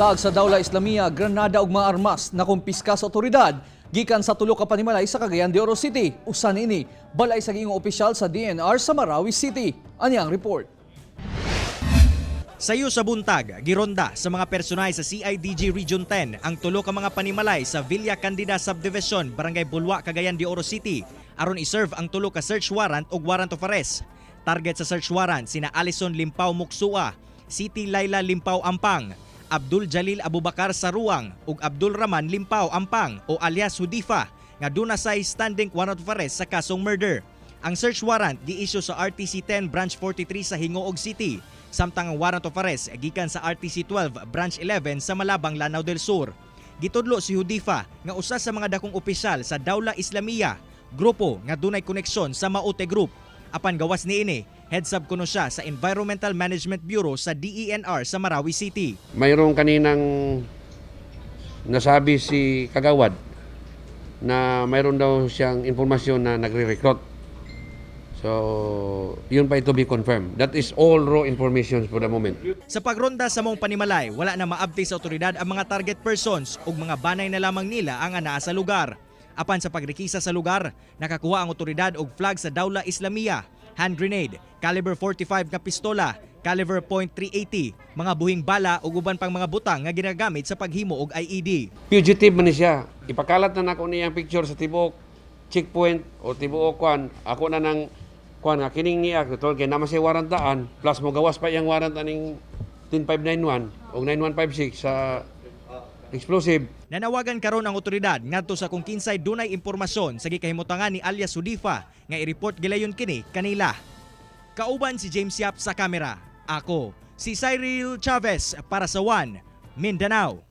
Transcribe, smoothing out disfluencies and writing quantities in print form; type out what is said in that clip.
Flag sa Dawla Islamia, granada ug mga armas na kumpiska sa otoridad gikan sa tulo ka panimalay sa Cagayan de Oro City. Usa niini, balay sa giingong opisyal sa DENR sa Marawi City. Ani ang report. Sayo sa buntag, gironda sa mga personahe sa CIDG Region 10 ang tulo ka mga panimalay sa Villa Candida Subdivision, Barangay Bulwa, Cagayan de Oro City aron i-serve ang tulo ka search warrant ug warrant of arrest. Target sa search warrant sina Alison Limpao Muksua, Siti Laila Limpao Ampang, Abdul Jalil Abubakar Saruang ug Abdul Rahman Limpao Ampang o alias Hudifa nga duna say standing warrant of arrest sa kasong murder. Ang search warrant gi-issue sa RTC 10 Branch 43 sa Gingoog City, samtang ang warrant of arrest gikan sa RTC 12 Branch 11 sa Malabang, Lanao del Sur. Gitudlo si Hudifa nga usa sa mga dakong opisyal sa Dawla Islamia, grupo nga dunay koneksyon sa Maute Group. Apan gawas niini, head sub kuno siya sa Environmental Management Bureau sa DENR sa Marawi City. Mayroong kaninang nasabi si Kagawad na mayroon daw siyang informasyon na nagre-recruit. So, yun pa to be confirmed. That is all raw information for the moment. Sa pagronda sa maong panimalay, wala na maabti sa otoridad ang mga target persons ug mga banay na lamang nila ang anaa sa lugar. Apan sa pagrekisa sa lugar, nakakuha ang otoridad og flag sa Dawla Islamia, hand grenade, caliber 45 nga pistola, caliber .380, mga buhing bala ug uban pang mga butang nga ginagamit sa paghimo og IED. Fugitive man ni siya. Ipakalat na nako niyang picture sa tibuok checkpoint o tibuok kwan. Ako na nang kwan nga kining niya tol kay naman siya warrant daan, plus mo gawas pa iyang warrant aning 10591 o 9156 sa explosive. Nanawagan karon ang otoridad ngadto sa kung kinsay dunay impormasyon sa gikahimutangan ni alias Hudifa nga i-report gilayon kini kanila. Kauban si James Yap sa kamera. Ako, si Cyril Chavez para sa One Mindanao.